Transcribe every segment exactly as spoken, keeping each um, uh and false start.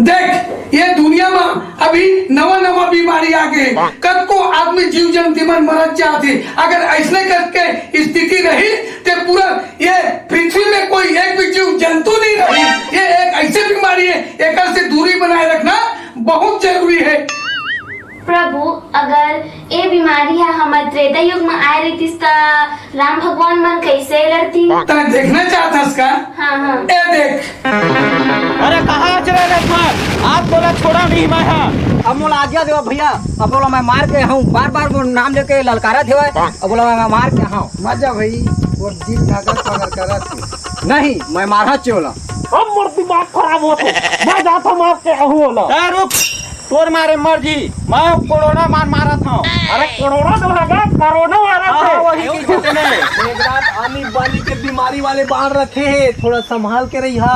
देख, ये दुनिया म अभी नवा नवा बीमारी आ गे, कतको आदमी जीव जंतु मन मरत जात हे। अगर ऐसने करके स्थिति रही, ते पूरा ये पृथ्वी में कोई एक भी जीव जंतु नहीं रही। ये एक ऐसे बीमारी है, एकर से दूरी बनाए रखना बहुत जरूरी है। प्रभु, अगर ए बीमारी ह हमर त्रेता युग म आए रहितिस, त राम भगवान मन कइसे लड़तिन? तैं देखना चाहत हस का? हाँ, हाँ। ए देख। अरे कहाँ चले लक्ष्मण? आज तोला छोड़ा नहीं मैं, हाँ। अब मोला आज्ञा देवा भैया, अब ओला मैं मार के हूँ, बार बार मोर नाम लेके ललकारत हेवय, अब ओला मैं मार के हूँ। मत जा भाई, वो दिल धड़कन पकड़ करत हे। नहीं, मैं मारहूँ ओला। अब मोर दिमाग खराब होत हे, मैं जात हूँ मार के आहूँ ओला। ए रुक, तोर मारे मर जी, मैं कोरोना मार मारत हूँ। अरे कोरोना तो लगा, कोरोना मारत हाँ, हे। वही की कहते ने। एक रात आनी बानी के बीमारी वाले बाढ़ रखे हे, थोड़ा संभाल के रही हा।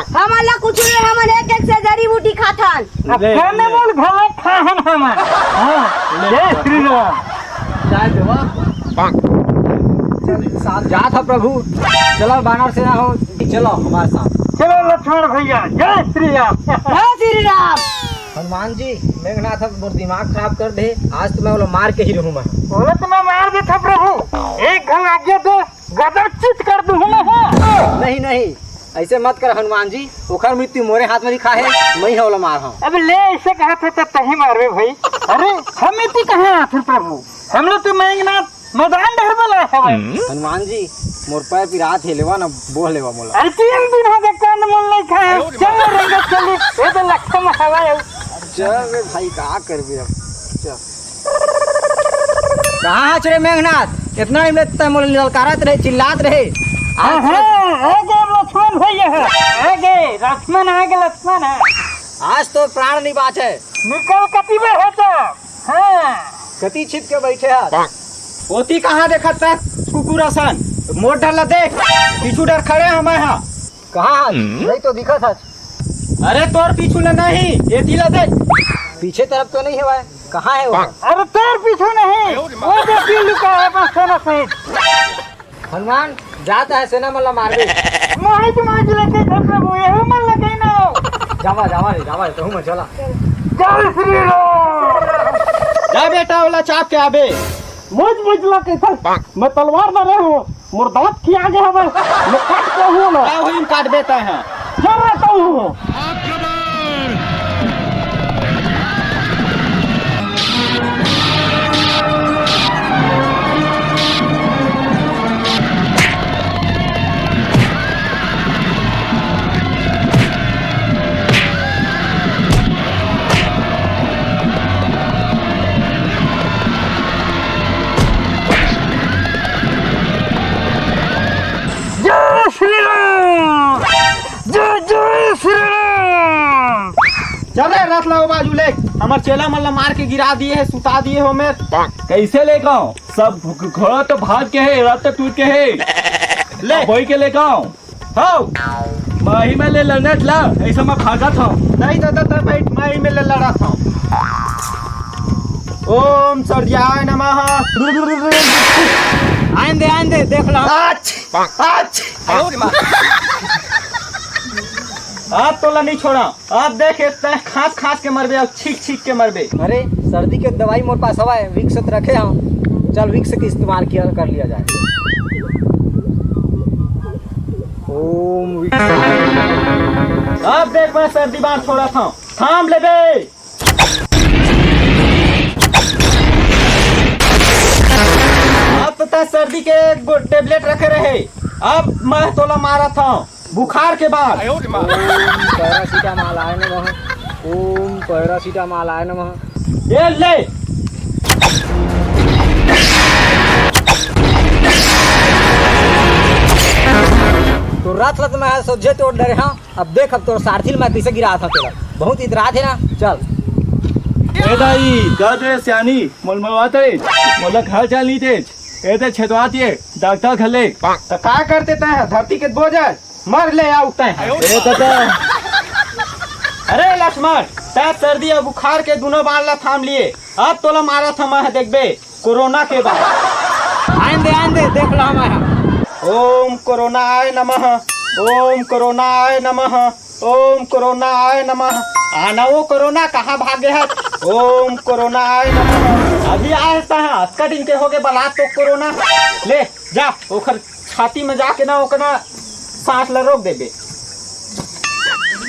हमन ला कुछ नहीं, हमन एक एक से जड़ी बूटी खाथन। अब ले, खाने ले। बोल घलक खाहन हमन। हाँ, ले, जय श्री राम। जाए देवा। जात ह प्रभु, चलो बानर सेना हो, चलो हमारे साथ। चलो लक्ष्मण भैया, जय श्री राम। जय श्री राम। हनुमान जी, मेघनाथ ह मोर दिमाग खराब कर दे, आज तो मैं ओला मार के ही रहूं मैं। ओला तो मैं मार देथव प्रभु, एक घन आज्ञा दे, गदर चित कर दूं मैं। नहीं, नहीं, ऐसे मत कर हनुमान जी, ओकर मृत्यु मोरे हाथ में लिखा है, मैं ही ओला मार हूँ। अब ले, ऐसे कहा था तब तही मारवे भाई। अरे, हम इतनी कहाँ आथन प्रभु, हम लोग तो मेघनाथ मैदान डहर में लाए हवे। हनुमान जी, मोर पैर पिरात हे, लेवा ना, बोह लेवा मोला। अरे तीन दिन हो गए, कंद मूल नहीं खाए। चल रे रंगत चली, ये तो लक्ष्मण हवा है। चल रे भाई, का करबे अब? चल। कहाँ हच रे मेघनाथ? इतना दिन ले तैं मोला ललकारत रहे, चिल्लात रहे। हाँ, हाँ, आ गए लक्ष्मण भैया है, आ गए, लक्ष्मण आ गए, लक्ष्मण है। आज तो प्राण नहीं बाँचे। निकल कति में हो तो। हाँ। कति छिप के बैठे हस? ओती कहाँ देखत हस कुकुर असन? मोर डर ला देख, पीछू डर खड़े हवं मैं हा। कहाँ हस? नहीं तो दिखत हस। अरे तोर पीछू ला नहीं, एती ला देख। पीछे तरफ तो नहीं हवय, कहाँ है वो? अरे तोर पीछू नहीं, वो देखिए लुका है बस सोना सहित। हनुमान, जात हे सेना मन ला मारबे। मोहित मांझी लगे थे प्रभु, यही मन लगे ना हो। जावा, जावा रे, जावा रे, तहूँ मन चला। जय श्री राम। जा बेटा, ओला चाप के आबे। मुझ मुझ ला कैसा? मैं तलवार ना रहे हूँ, मोर दांत खिया गया हवे, मैं काट के हूँ ना। का होई काट बेटा है? जरूरत हूँ। जय श्री राम। जय जय श्री राम। चल रे, रथ ला ओ बाजू ले, हमर चेला मन ला मार के गिरा दिए हे, सुता दिए हे ओमेर। कैसे लेके आऊं? सब घोड़ा तो भाग के हे, रथ तो टूट के हे। ले। अब वही के लेके आऊं। हव। माही में ले लड़त ला, ऐसा मैं भागत हूँ। नहीं दादा, तब बैठ, माही में ले लड़त हूँ। ओम सर्दियाय नमः। आइन दे, आइन दे, देख ला। आज, आज। अब तोला नहीं छोड़ा। अब देख, ए तैं खांस खांस के मरबे अउ छींक छींक के मरबे। अरे, सर्दी के दवाई मोर पास हवय, विक्स त रखे हंव। चल, विक्स के इस्तेमाल किया, कर लिया जाए। ओम विक्स। अब देख, मैं सर्दी बांध छोड़त हंव, थाम लेबे। अब तो तैं सर्दी के गो-, टेबलेट रखे रहे, अब मैं तोला मारत हंव। बुखार के बाद। ओम पैरासीटामोल आय नमः। ओम पैरासीटामोल आय नमः। ये ले। तो रथ ल त मैं सोझे तोड़ डरे हंव। अब देख, अब तोर सारथी ल मैं कइसे गिरात हंव तेला। बहुत इतरात हे ना, चल। ए दाई, का दे सियानी, मोल मलवात हे, मोला घर चल नहीं देत। ए दे छेदवात हे, डॉक्टर घर ले। त का करते तैं ह, धरती के बोझ हे? मर ले आऊ तैं। ए दादा। अरे लक्ष्मण, तैं सर्दी अउ बुखार के दुनो बाण ला थाम लिए। अब तोला मारत हंव मैं, देखबे, कोरोना के बाण। आइन दे, आइन दे, देख ला मैं। ओम कोरोनाय नमः, ओम कोरोनाय नमः, ओम कोरोनाय नमः। आना वो कोरोना कहाँ भागे है? ओम कोरोना आय नमः। अभी आए तहाँ, अतका दिन के होगे बला तो कोरोना। ले जा, ओखर छाती में जाके ना, ओकर ना सांस ला रोक देबे।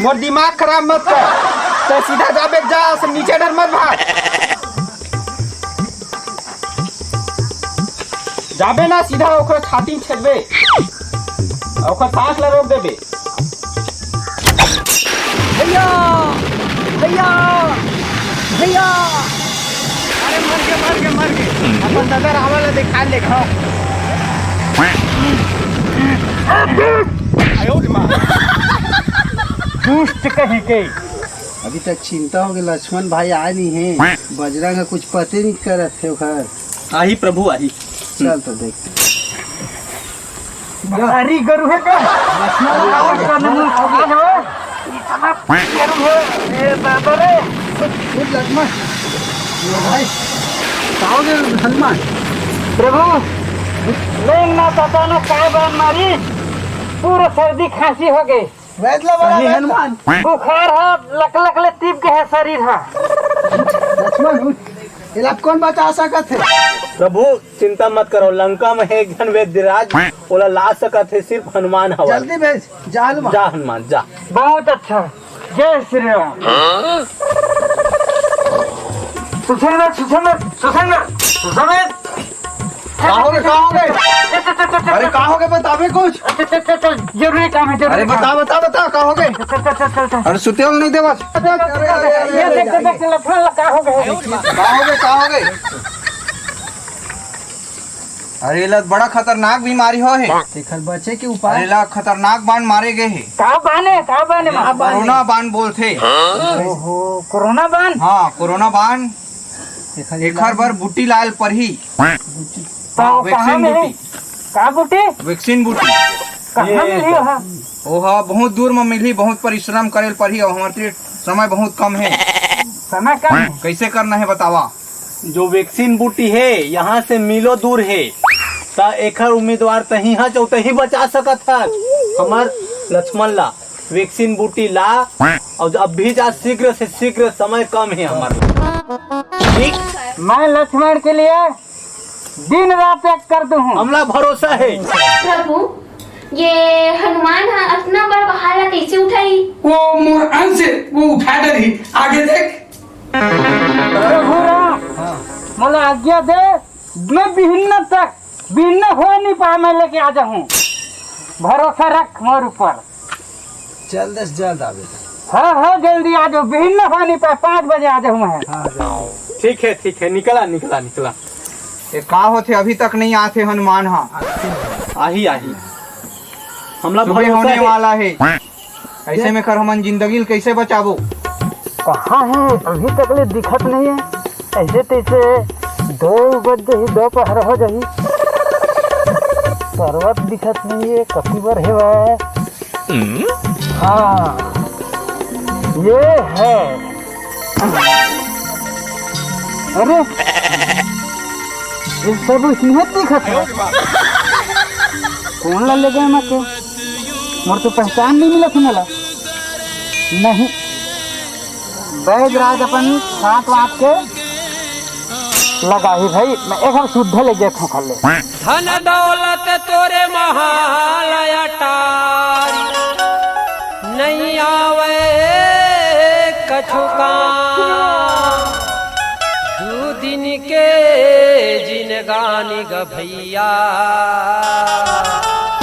मोर दिमाग खराब मत कर। तो सीधा जाबे, जा, सब नीचे डर मत भाग। जाबे ना सीधा ओकर छाती में छेदबे, ओकर सांस ला रोक देबे। भैया, भैया, भैया। अरे मर के, मर के, मर के। अपन दादा रावण ला दिखा ले, खाओ। दुष्ट कहीं के। अभी तक चिंता होगे, लक्ष्मण भाई आए नहीं है। बजरंग कुछ पते नहीं करत है ओकर। आही प्रभु आही। चल तो देख। अरे गरु है का? लक्ष्मण भाई आओगे। का नाम है? इतना गरु है। ए दादा रे। खुद लक्ष्मण। ये भाई। आओगे हनुमान। प्रभु, मैं ना पता ना का बान मारी, पूरा सर्दी खांसी हो गई। वैद ला बड़ा सही वैद ला। हनुमान। बुखार है, लक लक ले तीप के है शरीर है। लक्ष्मण, एला कौन बचा सकत है? प्रभु, चिंता मत करो, लंका में है एक झन वैद्यराज, ओला ला सकत है सिर्फ हनुमान हवय। जल्दी भेज, जा हनुमान। जा हनुमान, जा। बहुत अच्छा, जय श्री राम। सुखेंद्र, सुखेंद्र, सुखेंद्र, सुखेंद्र। का होगे, का होगे? अरे का होगे, बताबे कुछ। चल, चल, चल, चल, जरूरी काम है, जरूरी अरे काम। बता, बता, बता, का होगे? चल, चल, चल, चल, चल। अरे सुते हो नहीं देवा। चल, चल, चल, चल, चल, ये देख, देख, देख, लफड़ा लगा, का होगे? का होगे, का होगे? अरे ला बड़ा खतरनाक बीमारी हो है। तेखर बचे के उपाय? अरे ला खतरनाक बान मारे गए है। का बान है, का बान है, माँ? कोरोना बान बोलथे। ओहो, कोरोना बान? हाँ, कोरोना बान। एखर एखर बर बूटी लायल परही। तो हाँ, कहाँ vaccine मिली? बूटी। का बूटी? Vaccine बूटी। कहाँ ये मिली वहाँ? ओहा बहुत दूर में मिली, बहुत परिश्रम करे ल परही, अउ हमर तीर समय बहुत कम है। समय कम है? कैसे करना है बतावा? जो vaccine बूटी है, यहाँ से मीलों दूर है, त एखर उम्मीदवार तही ह, जो तही बचा सकत हस हमर लक्ष्मण ला। Vaccine बूटी ला, अउ अभी जा, शीघ्र से शीघ्र, समय कम है हमारे। ठीक? मैं लक्ष्मण के लिए दिन रात एक कर दूं हूँ। हमला भरोसा है। प्रभु, ये हनुमान ह अतना बड़ पहाड़ ला कैसे उठाई? वो मोर अंश है, वो उठा डरही। आगे देख। प्रभु राम, मोला आज्ञा दे, मैं बिहन्ना तक, बिहन्ना हो नहीं पाए, मैं लेके आ जाऊँ। भरोसा रख मोर ऊपर। जल्द से जल्द आवे। हाँ, हाँ, जल्दी आ जाओ, बिहन्ना हो नहीं पाए, पाँच बजे आ जाऊँ मैं। हाँ, जल्दी। ठीक है, ठीक है, निकला, निकला, निकला। ये का होथे, अभी तक नहीं आथे हनुमान हा। आही, आही। हमला सुबह भरोसा होने है। वाला है। ऐसे में कर हमन जिंदगी ल कैसे बचाबो? कहाँ है? अभी तक ले दिखत नहीं है। ऐसे तैसे दो बज जाही, दोपहर हो जाही। पर्वत दिखत नहीं है, कति बर हेवय? हाँ, ये है। अरे, ये सब इसने दिखत है। कौन ला ले गए मैं के? मोर तो पहचान नहीं मिला था मला। नहीं, बैजराज अपन साथ वाथ के लगाही भाई, मैं एक बार शुद्ध ले गया था खले। धन दौलत तोरे महाल अटारी, नहीं आवे कछु काम। दू दिन के जिनगानी ग भैया।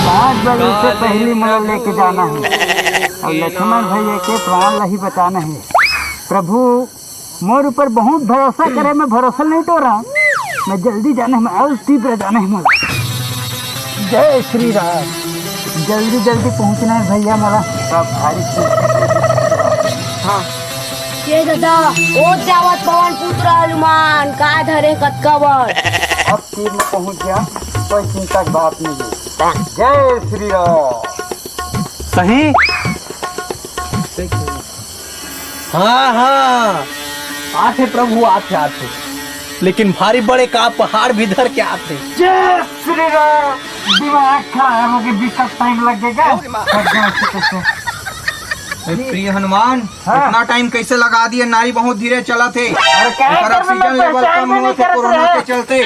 पाँच बजे से पहले मोला लेके जाना है और लक्ष्मण भैया के प्राण ला ही बचाना है। प्रभु मोर ऊपर बहुत भरोसा करे, मैं भरोसा नहीं तोड़ा। मैं जल्दी जाना है, मैं अउ तीव्र जाना है मोला। जय श्री राम। जल्दी जल्दी पहुँचना है भैया मोला। सब भारी चीज। हाँ। ये दादा, ओ जावत पवन पुत्र हनुमान, का धरे कतका बर? अब तीर में पहुँच गया, कोई चिंता की बात नहीं है। जय श्री राम। सही? हाँ, हाँ, आथे प्रभु, आथे, आथे, लेकिन भारी बड़े का पहाड़ भी धर के आथे। जय श्री राम। दिमाग खराब हो गया, बीस टाइम लगेगा। ए, प्रिय हनुमान, हाँ। इतना टाइम कैसे लगा दिए? नारी बहुत धीरे चलत हे। अरे, क्या एकर करबे, ऑक्सीजन मैं लेवल पहचान कम में होत नहीं हे करत कोरोना रहे। के चलते।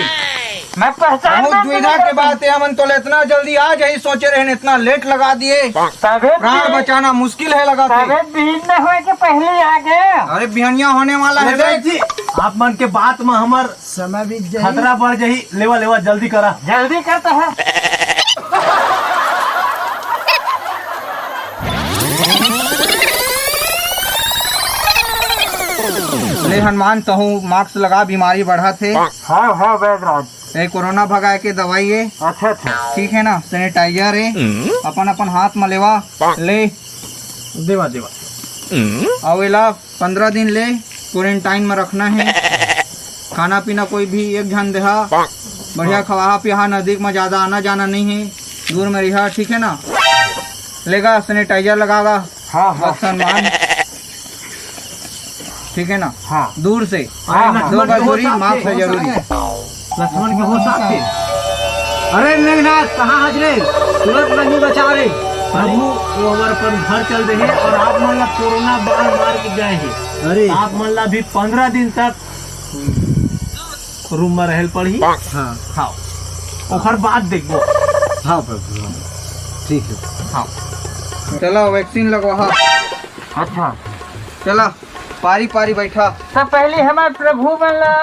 मैं पहचान बहुत में नहीं दुविधा करत के रहे। बात हे, हमन तो इतना जल्दी आ जाही सोचे रहे, इतना लेट लगा दिए। तबे प्राण भी, बचाना मुश्किल हे लगा तबे थे। दिन न होए के पहले आ गए। अरे, बिहनिया होने वाला हे अरे देख। जी, आप मन के बात में हमर समय बीत जाही। खतरा बढ़ जाही। लेवा, लेवा, जल्दी करा। जल्दी करता है। ले हनुमान, तहूँ मास्क लगा, बीमारी बढ़त हे। हाँ, हाँ, बैदराज। ए, कोरोना भगाए के दवाई हे। अच्छा, अच्छा। ठीक हे ना, सैनिटाइजर हे। हम्म। अपन, अपन हाथ में लेवा, ले। देवा, देवा। अउ एला पंद्रह दिन ले क्वारंटाइन में रखना हे। खाना पीना कोई भी एक झन देहा, बढ़िया खवाहा पिहा, नजदीक में ज्यादा आना जाना नहीं हे, दूर में रिहा, ठीक हे ना? लेगा, सैनिटाइजर लगागा, हाँ, हाँ। बस हनुमान, ठीक हे ना? हाँ। दूर से हाँ, हाँ। दो गज दूरी, मास्क हे जरूरी। लक्ष्मण के हो सकते। अरे मेघनाथ, कहाँ हस रे? तुरंत नंगी बचा रे। प्रभु, वो हमारे पर घर चल रहे हैं और आप मन ला कोरोना बाढ़ मार के गए हैं। अरे। आप मन ला भी पंद्रह दिन तक रूम में रहल पड़ी। हाँ। हाँ। ओकर बाद देखबो। हाँ प्रभु, हाँ। ठीक है। हाँ। चला, वैक्सीन लगवा। अच्छा। चला, पारी पारी बैठा। तो पहले हमारे प्रभु मन ला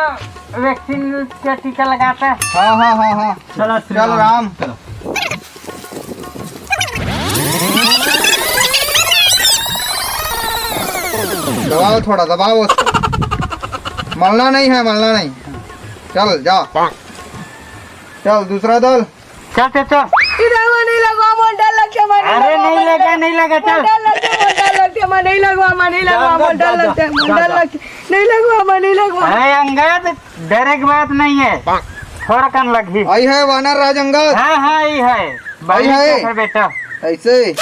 वैक्सीन के टीका लगाता। हाँ, हाँ, हाँ, हाँ। चला, श्री चल राम। राम। चला। दबाओ थोड़ा, दबाओ उसको। मलना नहीं है, मलना नहीं। चल, जा। चल, दूसरा दल। चल, चल, चल। इधर वो नहीं लगवा, मोर डर लगता, मोर डर अरे, लगवा, नहीं मोर लगा, डर नहीं लगा, मोर चल। डर लगता, मोर डर लगता, मोर नहीं लगवा, मोर नहीं जा, लगवा, जा, मोर डर जा, लगता, जा, मोर जा, डर जा। लगता, नहीं लगवा, मोर नहीं लगवा। अरे, अंगद, डरे के बात नहीं है, थोड़ा कन लगी। आई है वानर राज अंगद। हाँ, हाँ, आई है। आई है। है बेटा। ऐसे।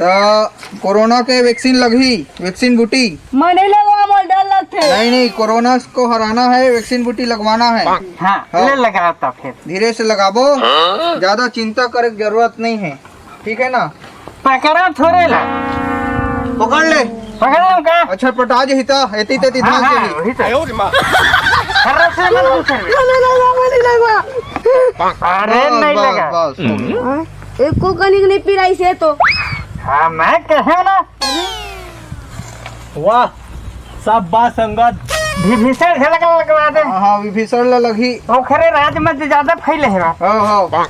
त कोरोना के वैक्सीन लगही, वैक्सीन बूटी। मैं नहीं लगवा, मोर डर लगथे। नहीं, नहीं, कोरोना को हराना है, वैक्सीन बूटी लगवाना है। हाँ, हाँ। ले लगाओ तो फिर। धीरे से लगाबो, ज्यादा चिंता करे के जरूरत नहीं है, ठीक है ना? पकड़ा थोड़े ला। पकड़ ले। पकड़ा का? अच्छा, पटा जे हिता, एती तेती हाँ, धान हाँ, के ही। वही तो। अरे से मत पूछ रे। नहीं लगवा, मैं नहीं लगवा। अरे बस, नहीं बस, लगा। बस, हो गया। हाँ? एको कनिक नहीं पिराई से तो। हाँ, मैं कहे ना। वाह, शाबाश संगत। विभीषण से लग-, लगवा दे। हाँ, हाँ, विभीषण ला लगही। ओखरे राज में ज्यादा फैले है। हाँ, हाँ।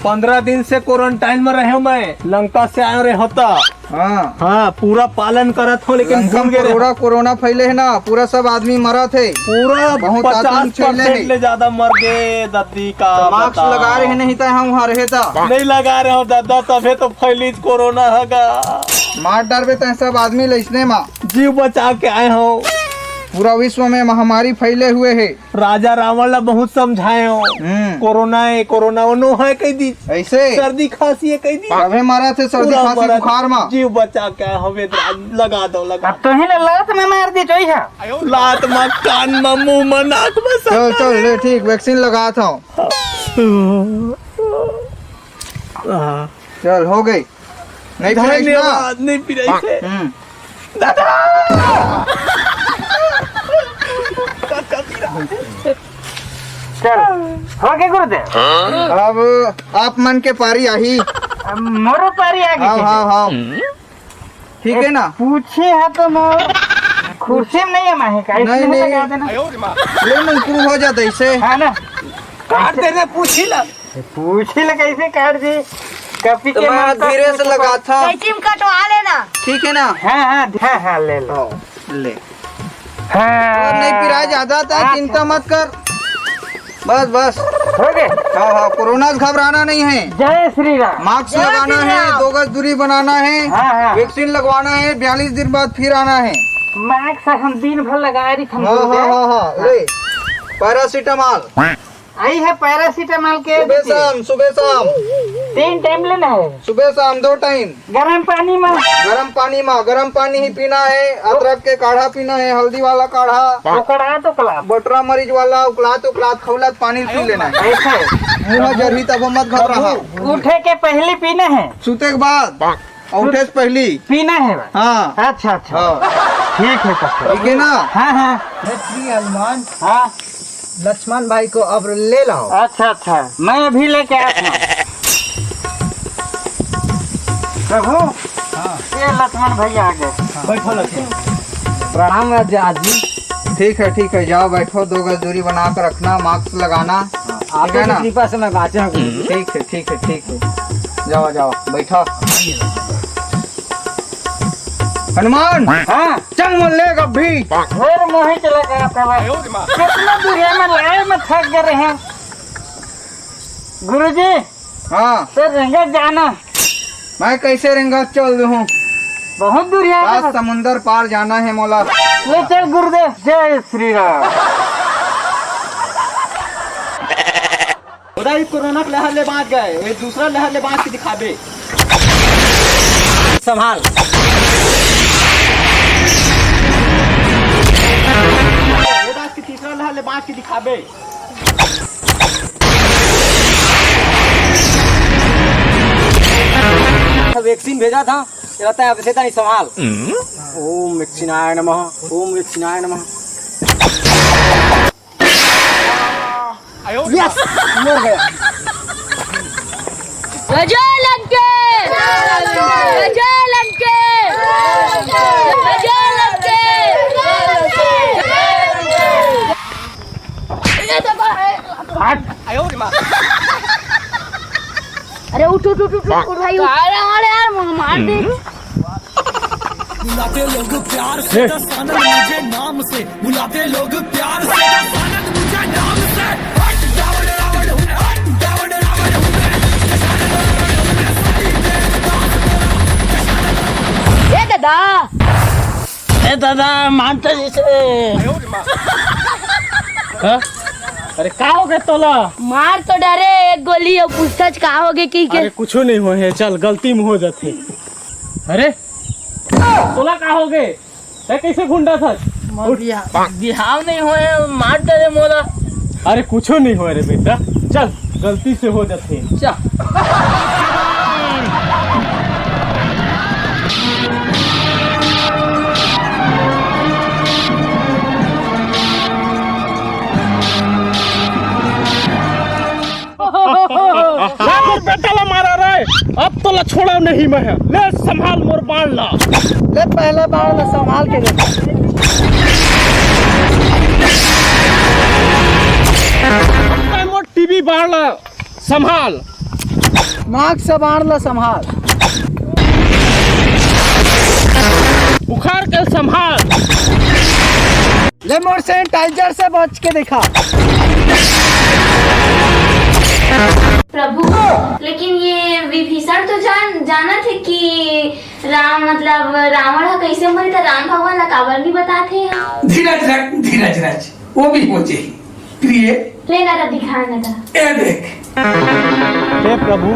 पंद्रह दिन से क्वारंटाइन में रहे मैं, लंका से आए रहे होता। हाँ। हाँ, पूरा पालन करत हो, लेकिन लंका भूल में गए रहे। पूरा कोरोना फैले है ना, पूरा सब आदमी मरत है। पूरा बहुत आदमी पचास परसेंट ले ज्यादा मर गए, दद्दी का तो मास्क बता। लगा रहे नहीं तो हम वहाँ रहे था। नहीं लगा रहे हो दादा, तबे तो फैली कोरोना हगा। मार डालबे तो सब आदमी लइसने मा। जीव बचा के आए हो। पूरा विश्व में महामारी फैले हुए है। राजा रावण ला बहुत समझाए हो। हम्म। कोरोना है, कोरोना वो नो है कह दी। ऐसे? सर्दी खांसी है कह दी। अबे मारा थे सर्दी पूरा खांसी मारा बुखार मा। जीव बचा के आए हो, वेदराज, लगा दो, लगा। अब तो ही ला लात में मार दी जोई है। लात मा, कान मा, मुंह मा, नाक मा, सब चल, चल, ले ठीक, वैक्सीन लगा था। हाँ। चल, हो गई। नहीं पिराइस ना? धन्यवाद, नहीं पिराइस है। हम्म। दादा! चल, हो गए गुरुदेव। अब आप मन के पारी आही। अब मोरो पारी आ गई। हाँ, हाँ, हाँ। ठीक है ना? पूछे है तो मोर खुशी में नहीं है, माहे का, नहीं, इसलिए नहीं। लगा देना। ले, मुंह शुरू हो जाता इसे। हाँ ना? काट दे रे, पूछी ला। पूछी ला कैसे काट दी? कपी के तुम्हारा मन का धीरे से पूछ लगा था। कैंची में कटवा लेना। ठीक है ना? हाँ, हाँ, हाँ, हाँ, ले लो। हाँ, ले। हाँ। और नहीं पिराए ज्यादा था, हाँ। चिंता मत कर। बस, बस। हो गए? हाँ, हाँ, कोरोना से घबराना नहीं है। जय श्री राम। मास्क जय लगाना श्री है, राम। दो गज दूरी बनाना है, हाँ, हाँ। वैक्सीन लगवाना है, बयालीस दिन बाद फिर आना है। मास्क हम दिन भर लगा रही थी। हाँ, हाँ, हाँ, हाँ, ले। पैरासिटामोल। आई है पैरासिटामोल के सुबह शाम, सुबह शाम। तीन टाइम लेना है। सुबह शाम दो टाइम। गरम पानी में। गरम पानी में, गरम पानी ही पीना है, अदरक के काढ़ा पीना है, हल्दी वाला काढ़ा। उकड़ात उकलात। बटरा मरीज वाला उकलात उकलात खौलत पानी पी लेना है। ऐसे। मुंह जरही तब मत घबरा। उठे के पहले पीना है। सुते के बाद। और उठे से पहली। पीना है भाई। हाँ। अच्छा, अच्छा। हाँ। ठीक है तब तो। ठीक है ना? हाँ, हाँ। हे श्री हनुमान, हाँ। लक्ष्मण भाई को अब ले लाओ। अच्छा, अच्छा, मैं अभी लेके आता हूँ। प्रभु, हाँ। ये लक्ष्मण भैया आ गए। बैठो लक्ष्मण। प्रणाम राजा जी। ठीक है, ठीक है, जाओ बैठो, दो गज दूरी बना के रखना, मास्क लगाना। आपके कृपा से मैं बाँचा हूँ। ठीक है, ठीक है, ठीक है, जाओ, जाओ, बैठो। हनुमान, हाँ। चल मोर लेग अभी। फिर मोही चला गया था भाई। कितना दूर है, मैं लड़ाई में थक गए हैं। गुरुजी, हाँ। तो रेंगत जाना। मैं कैसे रेंगत चल दूँ? बहुत दूर है। सात समुंदर पार जाना है मोला। ले चल गुरुदेव, जय श्री राम। उदय कोरोना के लहर ले बाँच गए, ये दूसरा लहर ले बाँच के दिखाबे। संभाल। ये बाँच के तीसरा लहर ले बाँच के दिखाबे। वैक्सीन भेजा था, ये बताया, अब से ताई संभाल। ओम वैक्सीनाय नमः, ओम वैक्सीनाय नमः। यस, मर गया। जय लंके, जय लंके, जय लंके। अरे उठ, उठ, उठ, उठ, उठ भाई, उठ। अरे, अरे यार, मार दे। बुलाते लोग प्यार से दस आनंद मुझे नाम से, बुलाते लोग प्यार से दस आनंद मुझे नाम से। हट रावण रावण हूँ, हट रावण रावण हूँ मैं। ए दादा, ए दादा, मानता जैसे। हाँ? अरे का हो गए तोला? मार तो डरे एक गोली, और पूछताछ का हो गए की के? अरे कुछ नहीं हो है, चल गलती में हो जाते। अरे तोला का हो गए? ए, कैसे गुंडा था? मोर बिहा-, बिहाव नहीं होए, मार डरे मोला। अरे कुछो नहीं होए रे बेटा, चल गलती से हो जाते। चल। मोर बेटा ला मारा रे, अब तोला छोड़ा नहीं मैं। ले संभाल मोर बाण ला। ले पहला बाण ला संभाल के दे। अब मोर टीबी बाण ला संभाल। मास्क से बाण ला संभाल। बुखार के संभाल। ले मोर सैनिटाइजर से बच के देखा। प्रभु, लेकिन ये विभीषण तो जान, जानत हे कि राम, मतलब रावण ह कैसे मरे, त राम भगवान ला काबर नहीं बताते हैं? धीरज रख, धीरज रख, वो भी हो जाही। प्रिय, ले ना, त दिखा ना, त। ए देख। हे प्रभु,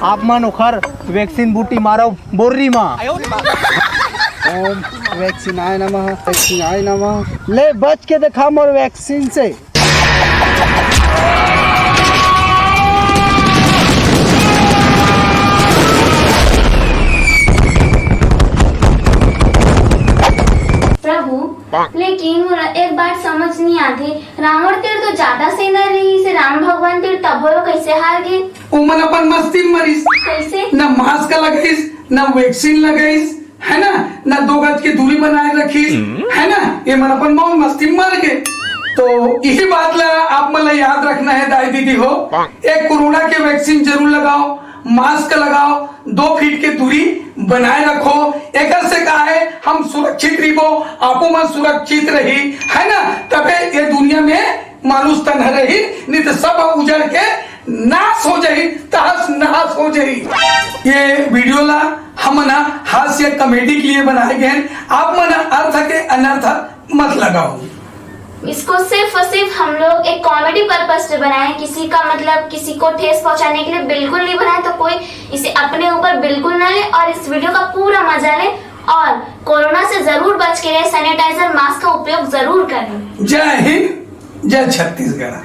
आप मन ओखर वैक्सीन बूटी मारो बोर्री मा। ओम वैक्सीनाय नमः, वैक्सीनाय नमः। ले बच के देखा मोर वैक्सीन से। प्रभु, लेकिन मोला एक बात समझ नहीं आते, रावण तीर तो ज्यादा सेना रहिस हे राम भगवान तीर, तब वो कैसे हार गए? ओमन अपन मस्ती में मरिस। कैसे? न मास्क लगाइस, न वैक्सीन लगाइस, है ना, न दो गज के दूरी बनाए रखिस, है ना, ये मन अपन मौज मस्ती में मर गए। तो यही बात ला आप मन ला याद रखना है दाई दीदी हो, एक कोरोना के वैक्सीन जरूर लगाओ, मास्क लगाओ, दो फीट के दूरी बनाए रखो। एकर से का है, हम सुरक्षित रहिबो, आपो मन सुरक्षित रही, है ना? तबे ये दुनिया में मानुष तन रही, नहीं तो सब उजड़ के नाश हो जाही, तहस नहस हो जाही। ये वीडियो ला हम ना हास्य कॉमेडी के लिए बनाए गए हैं, आप मन अर्थ के अनर्थ मत लगाओ। इसको सिर्फ और सिर्फ हम लोग एक कॉमेडी पर्पस पे बनाए, किसी का मतलब किसी को ठेस पहुंचाने के लिए बिल्कुल नहीं बनाए, तो कोई इसे अपने ऊपर बिल्कुल ना ले और इस वीडियो का पूरा मजा ले और कोरोना से जरूर बच के रहे, सैनिटाइजर मास्क का उपयोग जरूर करें। जय हिंद, जय छत्तीसगढ़।